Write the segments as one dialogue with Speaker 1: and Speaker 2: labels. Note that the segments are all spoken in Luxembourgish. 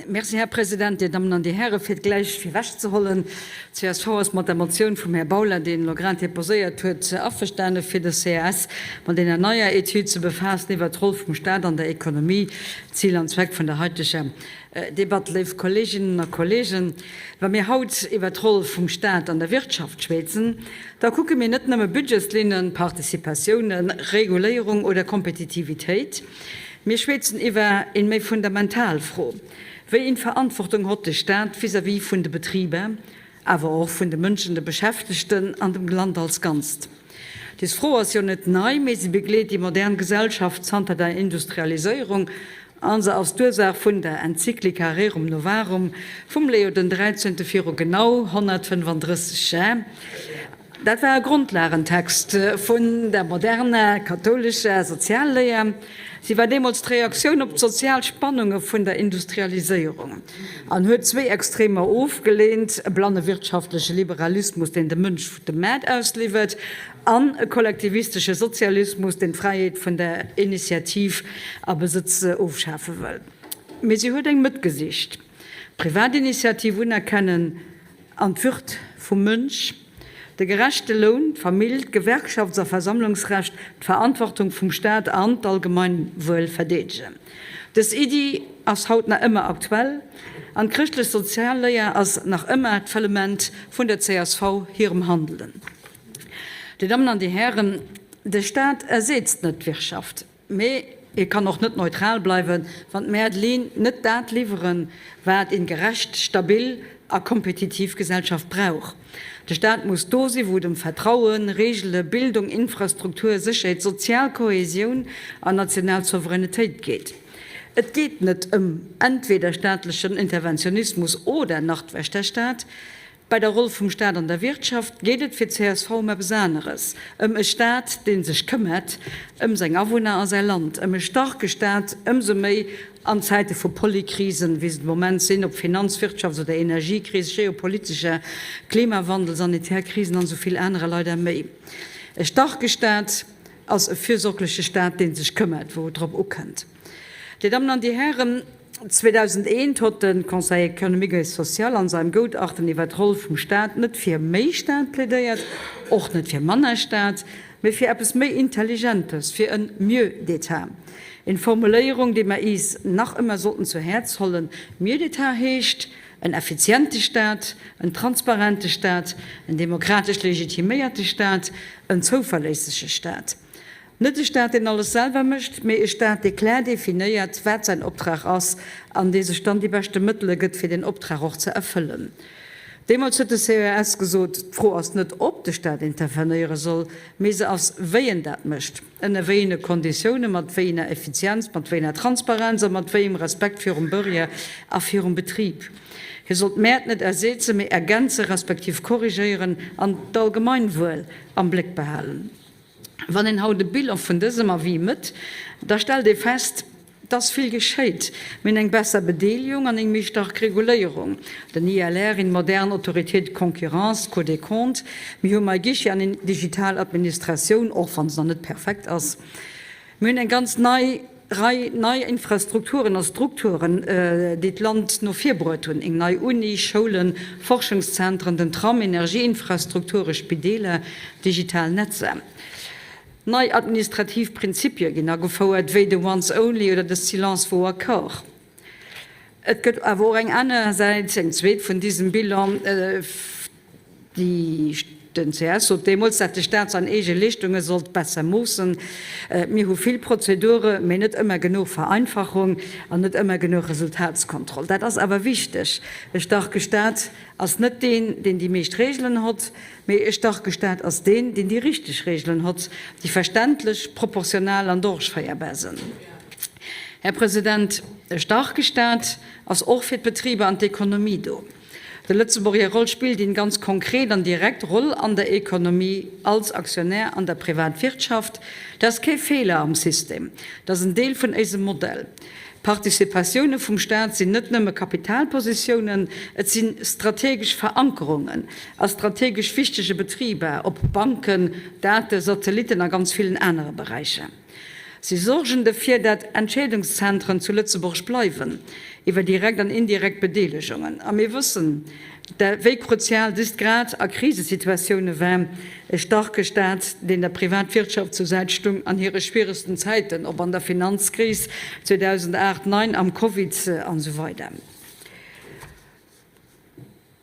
Speaker 1: Merci, Här President, Dir Dammen an Dir Hären. Fir et gläich virwechzehollen, D'CSV ass mat der Motioun vum Här Bauler, déi en elo grad deposéiert huet, averstane fir de ces mat enger neier Etüd ze befaassen iwwert d'Roll vum Stat an der Ekonomie. Zil an Zweck vun der heiteger Debatt, léif Kolleeginnen a Kolleegen, wa mir haut iwwert d'Roll vum Stat an der Wirtschaft schwätzen, da kucke mir net nëmme Budgetslinnen, Participatiounen, Reguléierung oder Kompetitivitéit. Mir schwätzen iwwer eng méi fundamental Fro, Wéi eng Verantwortung hott de Staat vis-à-vis vun de Betriber, awer och vun de Mënschen, de Beschäftegten an dem Land als Ganzt? Des Fro ass jo net nei, mee se begleet déi modern Gesellschaft zanter der Industrialiséierung a se ass d'Ursaach vun der Enzyklika Rerum Novarum vum Leo den Dräizente viru genau 135 Jar. Dat war e Grondlagentext vun der moderner kathoulescher Sozialléier. Si war deemools d'Reaktioun op d'sozial Spannunge vun der Industrialiséierung an huet zwéi Extremer ofgeleent, e blanne wirtschaftleche Liberalismus, deen de Mënsch dem Maart ausliwwert, an e kollektivistesche Sozialismus, deen d'Fräiheet vun der Initiativ a Besëtz ofschafe wëll. Mee si huet eng Mëtt gesicht, d'Privatinitiativ unerkennen an d'Würd vum Mënsch. De gerechte Loun, d'Famill, d'Gewerkschafts a Versammlungsrecht, d'Verantwortung vum Staat an d'Allgemeinwuel verdeedegen. Dës Iddi ass haut nach ëmmer aktuell an d'chrëschtlech sozial Léier ass nach ëmmer d'Fëllement vun der csv hirem Handelen. Dir Dammen an Dir Hären, de Staat erseetzt net d'Wirtschaft. Mee e kann och net neutral bleiwen, wann d'Mäert leen net dat liwweren, wat een gerecht, stabil a kompetitiv Gesellschaft brauch. De Staat muss do si wou et ëm Vertrauen, Reegele, Bildung, Infrastruktur, Sécherheet, sozial Kohesioun an national Souveränetéit geet. Et geet net ëm entweder staatlechen Interventionismus oder Nachtwächterstaat. Bei der Roll vum Staat an der Wirtschaft geet et fir csv ëm eppes aneres, ëm e Staat, dee sech këmmert ëm seng Awunner a säi Land, ëm e starke Staat, ëmsou méi an Zäite vu Polykrisen, wéi se de Moment sinn, ob Finanz-, Wirtschafts oder Energiekris, geopolitescher, Klimawandel, sanitär Krisen an esou vill anerer leider méi. E starke Staat ass e fürsorgleche Staat, dee sech këmmert, wou et drop ukënnt. Dir Dammen an Dir Hären, 2001 hott de Conseil économique et social an seinem Goutachten iwwer d'Roll vum Staat net fir méi Staat plädéiert, och net fir manner Staat, mee fir eppes méi Intelligentes, fir en Mieux d'État. En Formuléierung, déi mer iis nach ëmmer sollten zu Häerz hollen. Mieux d'État heescht, en effiziente Staat, en transparente Staat, en demokratesch legitiméierte Staat, en zouverléissege Staat. Net e Staat, deen alles selwer mécht, mee e Staat, dee klär definéiert, wat säin Optrag ass an dee sech dann déi beschte Mëttele gëtt, fir deen Optrag och ze erfëllen. Deemools huet de CES gesot, D'Fro ass net, ob de Staat intervenéiere soll, mee se ass, wéi en dat mécht, ënner wéi ene Konditiounen, mat wéi enger Effizienz, mat wéi enger Transparenz a mat wéi engem Respekt virum Bürger a virum Betrib. Hie soll d'Mäert net ersetzen, mee ergänze respektiv korrigéieren an d'Allgemeinwuel am Bléck behalen. Wann een haut e Bilan vun dësem Avis mëtt, da stellt ee fest, dass vill geschéit. Mir hunn eng besser Bedeelegung an eng méi stark Reguléierung, den ILR, une moderne Autorité de concurrence, d'Cour des comptes, mir hu mei Guichet an eng digital Administratioun, och wa se nach net perfekt ass. Mir hunn eng ganz nei Rei nei Infrastrukturen a Strukturen, déi d'Land no vir bruet hunn, eng nei Uni, Schoulen, Forschungszentren, den Tram, Energieinfrastrukture, Spideeler, digital Netzer. Nei administrativ Prinzipie ginn agefouert, wéi de Once Only oder de Silence vaut accord. Et gëtt awer och eng aner Säit, eng zweet vun diesem Bilan, déi, den ces sot deemools, dat de Staat sein eege Leeschtunge sollt besser moossen. Mir hu vill Prozedure, mee net ëmmer genuch Vereinfachung an net ëmmer genuch Resultatskontroll. Dat ass awer wichteg. E starke Staat ass net deen, deen déi meescht Regelen hott, mee e starke Staat ass deen, deen déi richteg Regelen hott, déi verständlech, proportional an dorchféierbar sënn. Här President, e starke Staat ass och fir d'Betriber an d'Ekonomie do. De Lëtzebuerger Roll spillt een ganz konkret an direkt Roll an der Ekonomie als Aktionär an der Privatwirtschaft. Dat ass kee Feeler am System, dat ass en Deel vun éisem Modell. D'Participatioune vum Staat sinn net nëmme Kapitalpositiounen, et si strategesch Verankerungen a strategesch wichtege Betriber, ob Banken, Date, Satellitten a ganz villen anere Beräicher. Si sorgen defir, dat Entscheedungszentren zu Lëtzebuerg bleiwen. Iwwer direkt an indirekt Bedeelegungen. A mir wëssen, wéi kruzial dëst grad a Krisesituatioune war, e starke Staat, deen der Privatwirtschaft zur Säit stung an hire schwieregsten Zäiten, ob an der Finanzkris 2008, 9, am Covid an esou weider.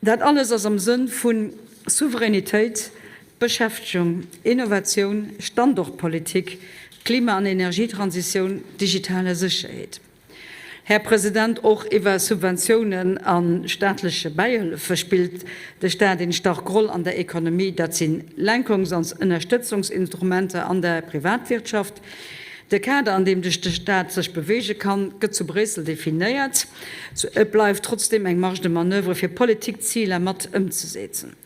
Speaker 1: Dat alles ass am Sënn vu Souveränitéit, Beschäftegung, Innovatioun, Standortpolitik, Klima an Energietransitioun, digitaler Sécherheet. Här President, och iwwer Subventiounen a staatleche Bäihëllefe spillt de Staat eng stark Roll an der Ekonomie. Dat si Lenkungs an Ënnerstëtzungsinstrumenter an der Privatwirtschaft. De Kader, an deem de Staat sech beweege kann, gëtt zu Bréissel definéiert. Et bleift trotzdeem eng Marge de manoeuvre fir Politikziler mat ëmzesetzen.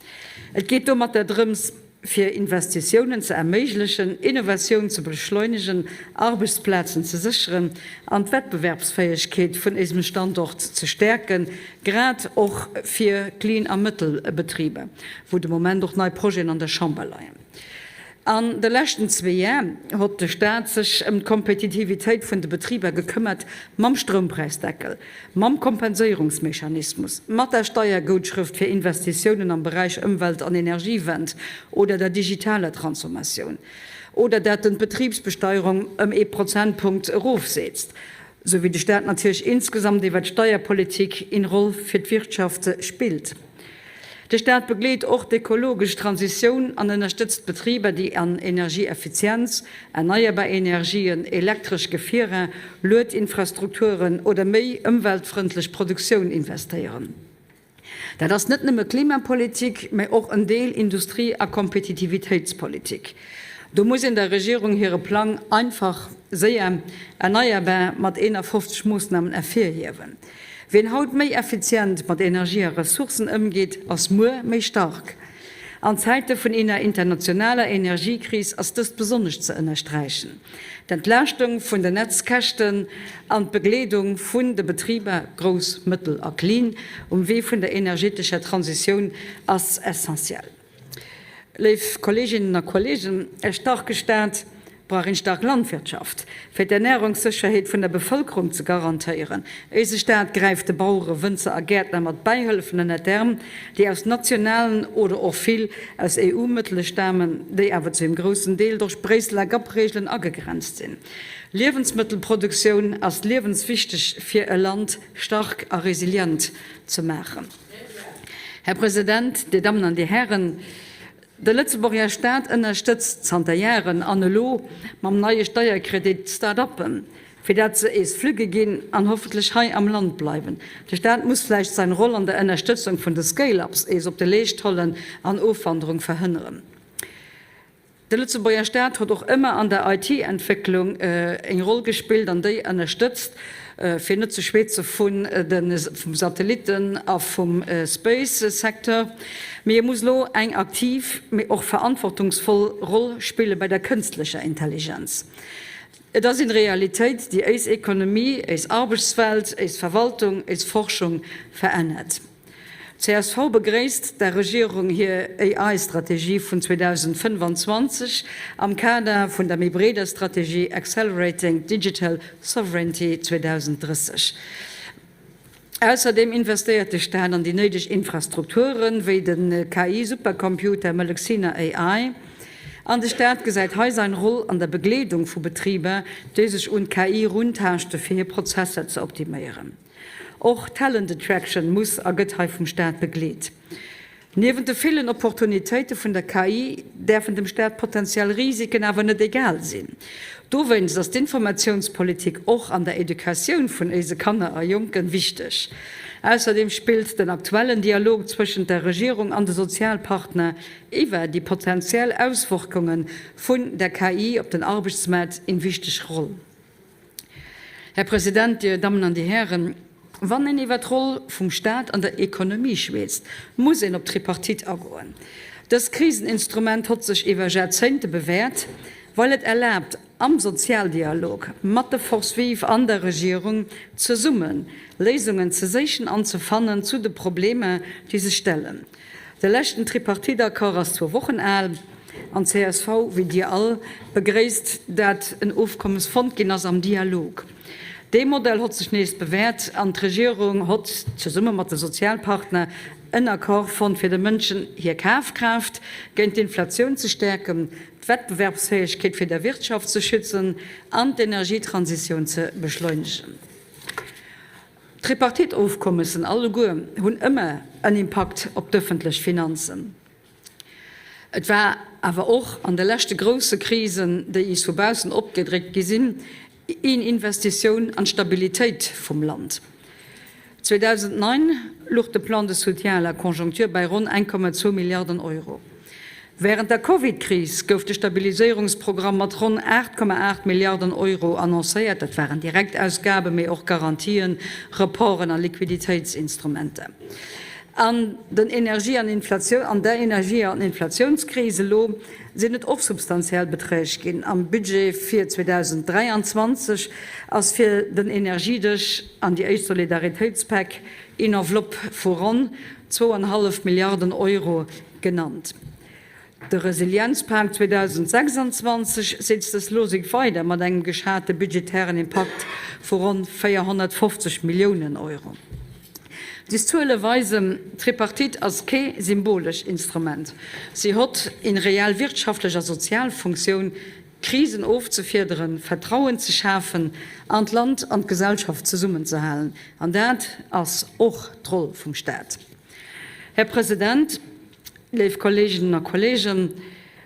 Speaker 1: Et geet domatter drëms, fir Investitiounen ze erméiglechen, Innovatioun ze beschleunegen, Arbechtsplazen ze sécheren an d'Wettbewerbsfäegkeet vun éisem Standort ze stäerken, grad och fir Kleen a Mëttelbetriber, wou de Moment och nei Projeten an der Chamber leien. An de leschten zwee Jar hott de Staat sech ëm d'Kompetitivitéit vun de Betriber gekëmmert mam Stroumpräisdeckel, mam Kompenséierungsmechanismus, mat der Steiergoutschrëft fir Investitiounen am Beräich Ëmwelt an Energiewend oder der digitaler Transformatioun, oder dat en d'Betribsbesteierung ëm ee Prozentpunkt erofseetzt, sou wéi de Staat natierlech insgesamt iwwer d'Steierpolitik een Roll fir d'Wirtschaft spillt. De Staat begleet och d'ekologesch Transitioun an ënnerstëtzt Betriber, déi an Energieeffizienz, erneierbar Energien, elektresch Gefierer, Luedinfrastrukturen oder méi ëmweltfrëndlech Produktioun investéieren. Dat ass net nëmme Klimapolitik, mä och en Deel Industrie a Kompetitivitéitspolitik. Do muss een der Regierung hire Plang Einfach, séier, erneierbar mat 51 Moossnamen ervirhiewen. Wien haut méi effizient mat Energie a Ressourcen ëmgeet, ass muer méi stark. An Zäite vun eener internationaler Energiekris ass dëst besonnesch ze ënnersträichen. D'Entlaaschtung vun den Netzkäschten an d'Begleedung vun de Betriber, grouss, mëttel a clean, um Wee vun der energetescher Transitioun ass essentiell. Léif Kolleeginnen a Kolleegen, e starke Staat brauch eng stark Landwirtschaft, fir d'Ernärungssécherheet vun der Bevëlkerung ze garantéieren. Éise Staat gräift de Bauere, Wënzer a Gäertner mat Bäihëllefen ënner d'Ärm, déi aus nationalen oder och vill aus EU-Mëttele stamen, déi awer zu engem groussen Deel durch Bréisseler GAP-Reegelen agegrenzt sinn. Liewensmëttelproduktioun ass liewenswichteg fir e Land stark a resilient ze maachen. Här President, Dir Dammen an Dir Hären, de Lëtzebuerger Staat ënnerstëtzt zanter Jaren an elo mam neie Steierkredit d'Start-uppen, fir dat se ees flügge ginn an hoffentlech hei am Land bleiwen. De Staat muss vläicht sein Roll an der Ënnerstëtzung vun de Scale-ups ees op de Leescht hollen an Ofwanderung verhënneren. De Lëtzebuerger Staat huet och ëmmer an der IT-Entwécklung eng Roll gespillt an déi ënnerstëtzt, fir net ze schweetze vun de vum Satellitten a vum Space-Secteur. Mee e muss elo eng aktiv, mee och verantwortungsvoll Roll spille bei der kënstlecher Intelligenz. Et ass eng Realitéit, déi éis Ekonomie, éis Arbechtswelt, éis Verwaltung, éis Forschung verännert. Csv begréisst der Regierung hir AI-Strategie vun 2025 am Kader vun der méi breeder Strategie Accelerating Digital Sovereignty 2030. Ausserdeem investéiert de Staat an déi néideg Infrastrukturen, wéi de KI-Supercomputer Meluxina AI. An de Staat gesäit hei sein Roll an der Begleedung vu Betriber, déi sech un d'KI runtaaschte fir hir Prozesser ze optiméieren. Och Talent Attraction muss a gëtt hei vum Staat begleet. Niewent de villen Opportunitéite vun der KI däerfen dem Staat potenziell Risiken awer net egal sinn. Dowéinst ass d'Informatiounspolitik och an der Educatioun vun éise Kanner a Jonken wichteg. Ausserdeem spillt den aktuellen Dialog zwëschent der Regierung an de Sozialpartner iwwer déi potenziell Auswirkunge vun der KI op den Arbechtsmaart eng wichteg Roll. Här President, Dir Dammen an Dir Hären, wann een iwwer d'Roll vum Stat an der Ekonomie schwätzt, muss een op d'Tripartite agoen. Dëst Kriseninstrument hott sech iwwer Jarzéngte bewährt, well et erlaabt, am Sozialdialog mat de Forces vives an der Regierung zesumme Léisungen ze séichen an ze fannen zu de Problemer, déi sech stellen. De leschten Tripartite-Accord ass zwou Wochen al an csv, wéi Dir all, begréisst, dat en Ofkommes fonnt ginn ass am Dialog. Dee Modell hott sech nees bewäert an d'Regierung hott zesumme mat de Sozialpartner en Accord fonnt, fir de Mënschen hir Kafkraaft géint d'Inflatioun ze stäerken, d'Wettbewerbsfäegkeet fir der Wirtschaft ze schützen an d'Energietransitioun ze beschleunegen. D'Tripartite-Ofkommessen alleguer hunn ëmmer en Impakt op d'ëffentlech Finanzen. Et war awer och an de leschte grousse Krisen, déi is vu baussen opgedréckt gi sinn, een Investitioun an d'Stabilitéit vum Land. 2009 luch de Plan de soutien à la conjoncture bei ronn 1,2 Milliarden Euro. Wärend der Covid-Kris gouf de Stabiliséierungsprogramm mat ronn 8,8 Milliarden Euro annoncéiert. Dat waren Direktausgaben, mee och Garantien, Reporten a Liquiditéitsinstrumenter. An den Energie an Inflatioun, an der Energie an Inflatiounskris elo sinn et och substantiell Beträg ginn. Am Budget fir 2023 ass fir den Energiedësch an déi éischt Solidaritéitspäck een Enveloppe vu ronn zwou an hallef Milliarden Euro genannt. De Resilienzpak 2026 setzt dës Logik weider mat engem geschate budgetären Impakt vu ronn 450 Milliounen Euro. Des Zuele weisen, D'Tripartite ass kee symbolesch Instrument. Si hott een reell wirtschaftlech a sozial Funktioun, Krisen ofzefiederen, Vertrauen ze schafen an d'Land an d'Gesellschaft zesummenzehalen. An dat ass och d'Roll vum Staat. Här President, léif Kolleeginnen a Kolleegen,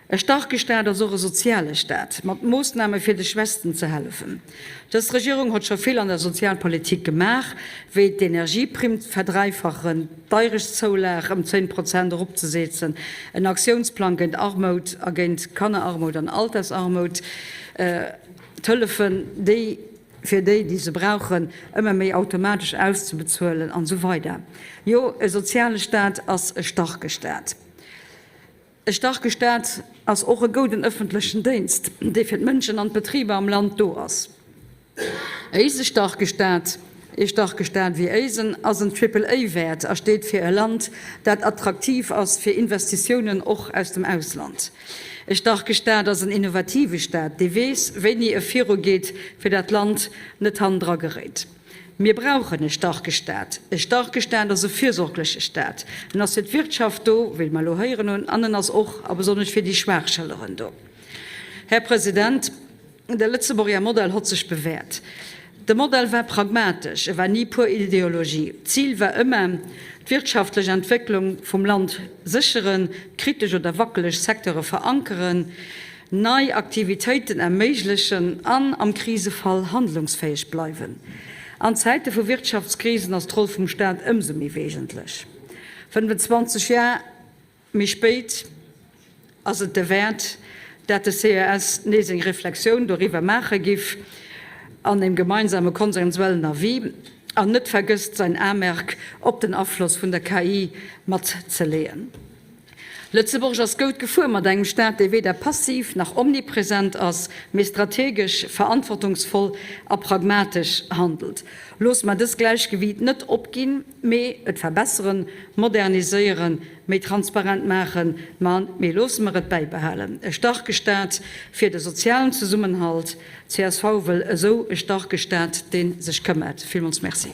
Speaker 1: e starke Staat ass och e soziale Staat, mat Moossname fir de Schwächsten ze hellefen. Dës Regierung hott scho vill an der Sozialpolitik gemaach, wéi d'Energieprimm verdräifachen, d'Deirechtszoulag ëm 10 Prozent eropzeseezen, en Aktiounsplang géint Armout a géint Kannerarmout an Altersarmout, d'Hëllefen, déi fir déi, déi se brauchen, ëmmer méi automatesch auszebezuelen an esou weider. Jo, e soziale Staat ass e starke Staat. E starke Staat ass och e gouden ëffentlechen Déinst, dee fir d'Mënschen an d'Betriber am Land do ass. Éise starke Staat, ee starke Staat wéi éisen, ass en Triple-A-Wäert a steet fir e Land, dat attraktiv ass fir Investitiounen och aus dem Ausland. E starke Staat ass en innovative Staat, dee weess, wéini e virugeet, fir dat d'Land net hannendra geréit. Mir brauchen e starke Staat. E starke Staat ass e fürsorgleche Staat. En ass fir d'Wirtschaft do, wéi mer elo héieren hunn, an en ass och a besonnesch fir déi schwaach Schëlleren do. Här President, De Lëtzebuerger Modell hott sech bewäert. De Modell war pragmatesch, e war ni pur Ideologie. D'Zil war ëmmer, d'wirtschaftlech Entwécklung vum Land sécheren, kritesch oder wackeleg Secteure verankeren, nei Aktivitéiten erméiglechen an am Krisefall handlungsfäeg bleiwen. An Zäite vu Wirtschaftskrisen ass d'Roll vum Staat ëmsou méi wesentlech. 25 Jar. Méi spéit ass et derwäert, dat de ces nees eng Reflexioun doriwwer maache giff an em gemeinsame konsensuellen Avis, an net vergësst säin Amerk op den Afloss vun der KI mat ze leeën. Lëtzebuerg ass goud gefuer mat engem Staat, dee weder passiv nach omnipresent ass, mee strategesch, verantwortungsvoll a pragmatesch handelt. Loosse mer dës Gläichgewiit net opginn, mee et verbesseren, moderniséieren, méi transparent maachen, ma mee loosse mer et bäibehalen, e starke Staat fir de sozialen Zesummenhalt. Csv wëll esou e starke Staat, dee sech këmmert. Villmools Merci.